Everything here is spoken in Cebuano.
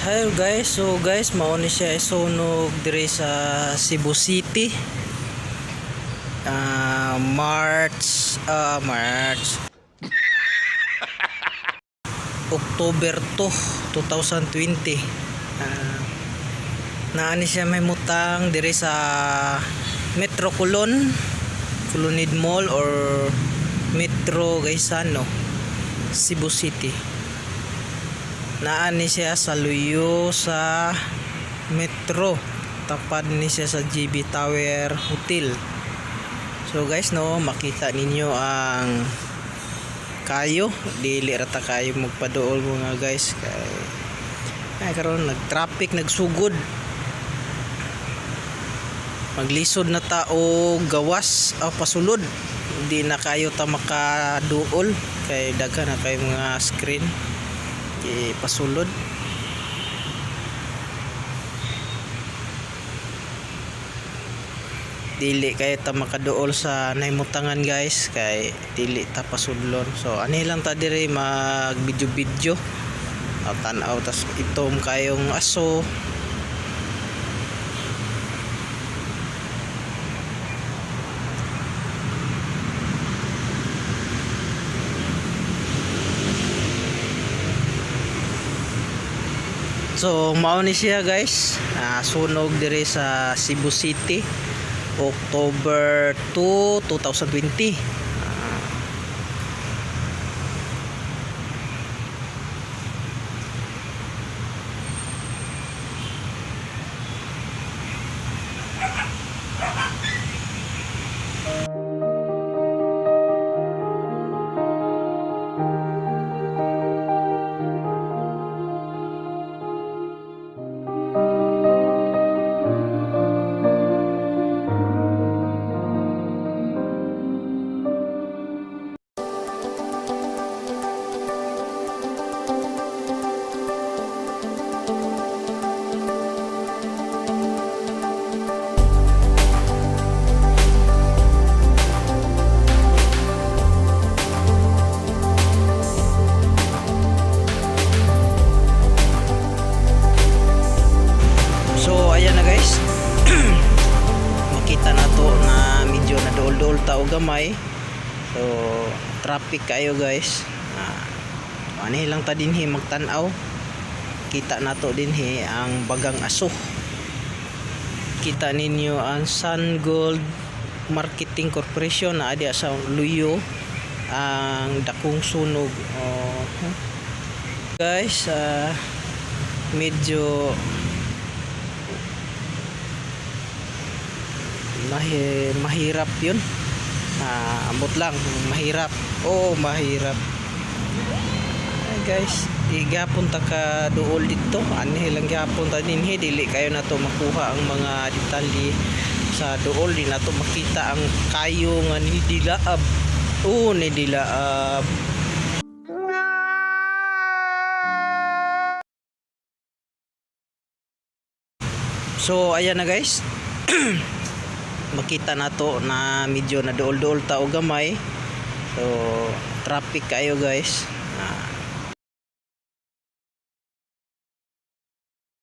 Hi guys, so guys, mao ni siya isunog dire sa Cebu City. March October 2, 2020. Naa ni siya may mutang dire sa Metro Colon, Colonnade Mall or Metro Gaisano, Cebu City. Naa ni siya sa luyo sa Metro. Tapad ni siya sa GB Tower Hotel. So guys, no, makita ninyo ang kayo, dili ra ta kayo magpaduol, mga guys, kay ay karon nag-traffic, nagsugod. Maglisod na ta og gawas o pasulod. Di na kayo ta makaduol kay daghan na kayo mga screen pasulod. Dili kayo ta makaduol sa nahimutangan, guys, kay dili ta pasudlon. So ani lang ta diri mag video video, tan-aw tas itom kayong aso. So mao ni siya, guys. Sunog diri sa Cebu City, October 2, 2020. So ayan na, guys. Makita na to na medyo naduol-duol ta og gamay. So traffic kayo, guys. Ani lang ta dinhi magtan-aw. Kita nato dinhi ang bagang aso. Kita ninyo ang Sun Gold Marketing Corporation na adya sa Luyo ang dakong sunog. Oh. Guys, medyo mahirap yun. Ambot lang, mahirap. Oo, mahirap. Ay, guys, di gapon ta ka duol dito. Anhi lang gyapon ta dinhi, dili kayo nato makuha ang mga detalye sa duol, di nato makita ang kayo nga nidilaab. Oo, nidilaab. So ayan na, guys. Makita nato na medyo naduol-duol ta og gamay. So traffic kayo, guys.